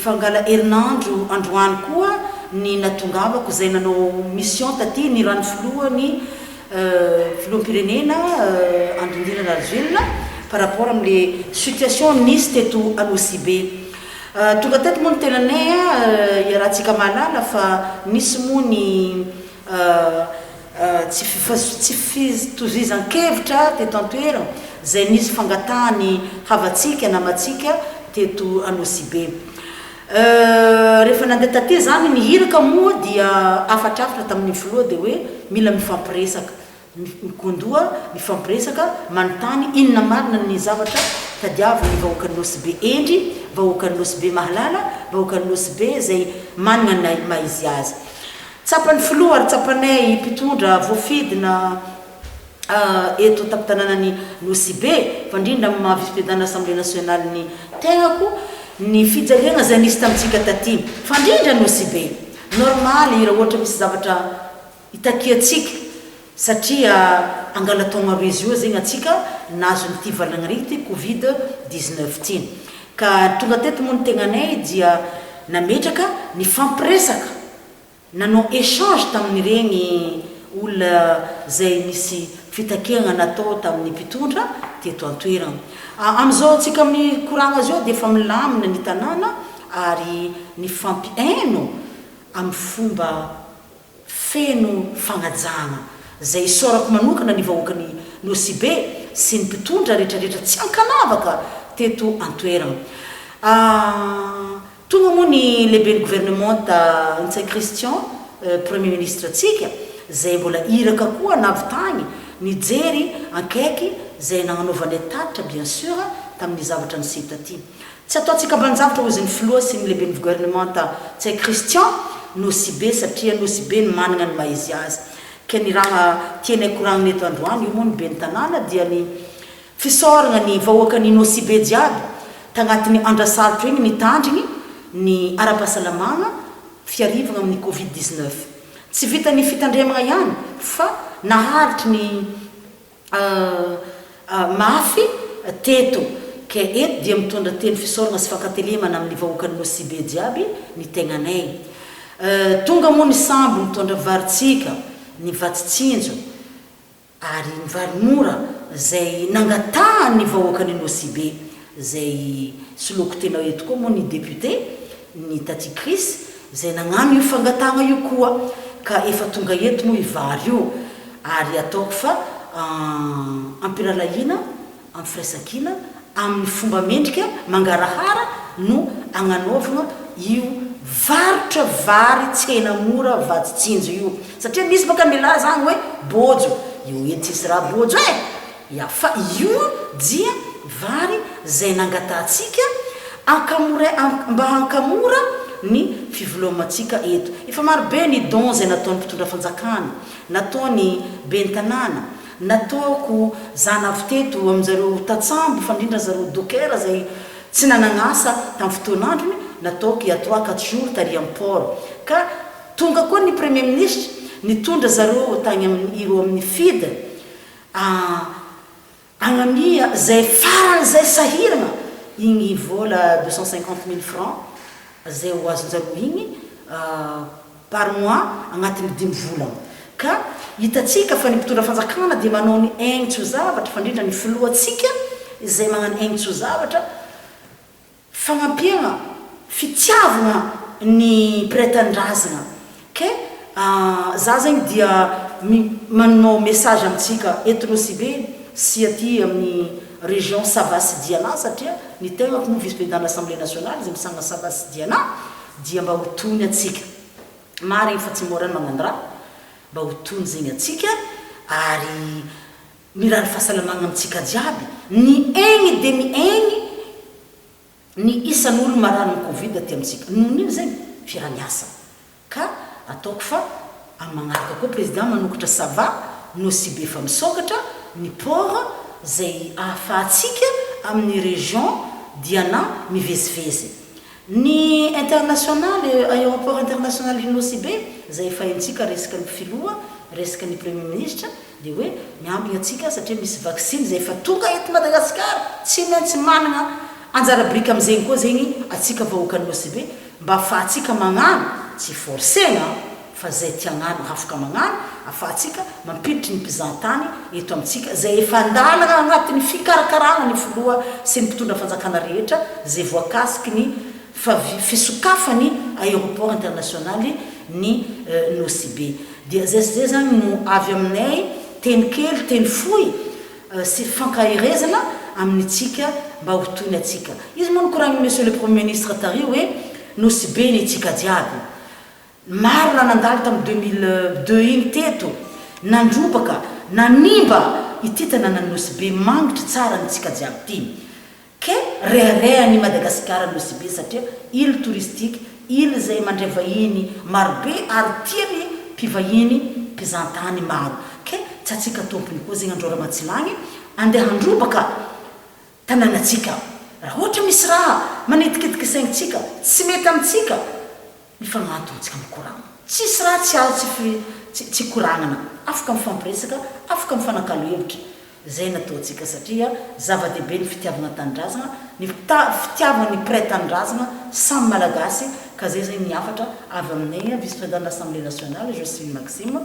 Efa angala herinandro androany koa ny natongavako izay nanao mission taty niran'ny filoha ny filoham-pirenena Andry Nirina Rajoelina par rapport amin'le situation nisy teto Anosibe. Tonga teto moa ny tenanay iarahantsika mahalala fa nisy moa ny Tsy fitozizan-kevitra teto an-toerana izay nisy fangatahan'ny havantsika, namantsika teto Anosibe. Rehefa nandeha taty izany ny iraka moa dia hafatrafatra tamin'ny filoha dia hoe mila mifampiresaka, mikondoha, mifampiresaka, manontany inona marina ny zavatra tadiavin'ny vahoakan'i Nosy-Be hendry, vahoakan'i Nosy-Be mahalala, vahoakan'i Nosy-Be izay manana ny maha izy azy. Tsapan'ny filoha ary tsapanay mpitondra voafidina eto an-tampon-tanànan'i Nosy Be, fa indrindra amin'ny maha vice-président-n'ny Assemblée nationale ny tegnako, ny fijaliagna izay nisy tamintsika taty, fa indrindra Nosy Be. Normaly raha ohatra misy zavatra itakiantsika satria angala-taogna roe zio zegny antsika nahazo an'ity valanaretigny covid 19 ty. Ka tonga teto moa ny tegnanay dia nametraka nifampiresaka, nanao échange tamin'ireny olona izay nisy fitakiagna natao tamin'ny mpitondra teto an-toeragna. Amin'izao antsika mikoragna zao dia efa milamina ny tanàna ary nifampihaino amin'ny fomba feno fagnajagna, izay isaorako manokana ny vahoakan'i Nosy Be sy ny mpitondra retraretra tsy ankanavaka teto antoeragna. Tonga moa ny lehiben'ny gouvernementa Ntsay Christian, Premier Ministre ntsika, izay mbola iraka koa navy tagny nijery ankaiky izay nagnanaovanay tatitra bien sur tamin'ny zavatra niseho taty. Tsy ataontsika ambanin-javatra hozy ny filoha sy ny lehiben'ny gouvernementa Ntsay Christian, Nosy Be satria Nosy Be no managna ny maha izy azy. Ke ny raha tianay koragnina eto androany, io moa ny ben'ny tanàna dia ny fisaoragna ny vahoakan'i Nosy Be jiaby tagnatin'ny andra sarotro igny nitandrigny ny ara-pahasalamagna fiarivagna amin'ny covid 19. Tsy vitan'ny fitandremagna ihany fa naharitry ny mafy teto ke eto dia mitondra teny fisaoragna sy fankatelemana amin'ny vahoakan'i Nosy Be jiaby ny tegnanay. Tonga moa ny sambo nitondra varintsika, ny vatsy tsinjo, ary ny vary mora izay nangatahan'ny vahoakan'i Nosy Be izay soloako tena eto koa moa ny député ny taty Chris izay nagnano io fangatahagna io koa ka efa tonga eto moa io vary io ary ataoko fa ampirahalahiana amin'ny firaisankina, amin'ny fomba mendrika, mangarahara no agnanaovagna io varotra vary tsena mora vatsy tsinjo io, satria misy bôka milaza agny hoe bôjo, io edy tsisy raha bôjo e! Ya fa io dia vary zay nangatahantsika ankamora mba hankamora ny fivelomantsika eto. Efa marobe ny don zay nataon'ny mpitondra fanjakana, nataon'ny ben'ny tanàna, Nataoko zana avy teto aminjareo tatsambo fa indrindra zareo docker zay tsy nanagn'asa tam fotoan'androny, nataoko il y a trois quatre jours tary am port ka tonga koa ny premier ministre nitondra zareo tagny am ireo amin'ny fid a agnamia zay faran'izay sahiragna igny vola 250 mille francs zay ho azonjareo igny par mois agnatin'ny dimy volagna. Ka hitantsika fa ny mpitondra fanjakana dia manao ny aigny tsy ho zavatra fa indrindra ny filohantsika izay magnano aigny tsy ho zavatra, fagnampiagna, fitiavagna ny mpiray tanindrazagna. Ke za zegny dia manao message amintsika eto Nosy Be sy aty amin'ny région Sava sy Diana satria ny tegnako moa vice président l'Assemblée nationale izay misahana Sava sy Diana dia mba ho tony antsika. Marigny fa tsy mora ny magnano raha, mba ho tony zegny antsika ary mirary fahasalamagna amintsika jiaby, ny aigny de miaigny ny isan'olo marary ny covid aty amintsika, nohon'ino zegny? Fiarahamiasa. Ka ataoko fa amin'ny magnaraka koa président manokatra ça va, Nosy Be efa misokatra, ny port zay ahafahantsika amin'ny région Diana mivezivezy. Ny international, aéroport international i Nosy Be, izay efa haintsika resaka ny filoha, resaka ny premier ministre, dia hoe miambigna antsika satria misy vaksiny izay efa tonga eto Madagasikara, tsy maintsy managna. Anjara biriky amin'izegny koa zegny atsika vahoakan'i Nosy Be mba afahantsika magnano, tsy forcena fa zay tia hagnano afaka magnano, afahantsika mampiditry ny mpizahantany eto amintsika zay efa andalana agnatin'ny fikarakarana ny filoha sy ny mpitondra fanjakana rehetra zay voakasiky ny fisokafany aéroport international ny Nosy Be. Dia zay sy zay zany no avy aminay, teny kely, teny fohy sy fankaherezana amintsika mba ho toy ny atsika. Izy moa nokoragnin'i Monsieur le Premier Ministre tary hoe Nosy Be ny tsika jiaby. Maro raha nandalo tamin'ny 2002 igny teto, nandrobaka, nanimba ity tanànan'i Nosy Be mangitry tsara ny tsika jiaby ty. Ke reharehan'i Madagasikara Nosy Be satria île touristique, île izay mandray vahiny marobe ary tian'ny mpivahiny mpizahantany maro. Ke tsy atsika tompony koa zegny andreo Ramatsilagny andeha handrobaka tanànatsika. Raha ohatra misy raha manitikitiky saintsika, tsy mety amintsika, mifagnantontsika mikoragna. Tsisy raha tsy azo tsy tsy koragnana. Afaka mifampiresaka, afaka mifanakalo hevitra. Zay nataontsika satria zava-dehibe ny fitiavagna tanindrazagna, ny fitiavagna ny mpiray tanindrazagna samy Malagasy ka zay zegny ny hafatra avy aminay vice-président de l'Assemblée nationale Josephine Maxime.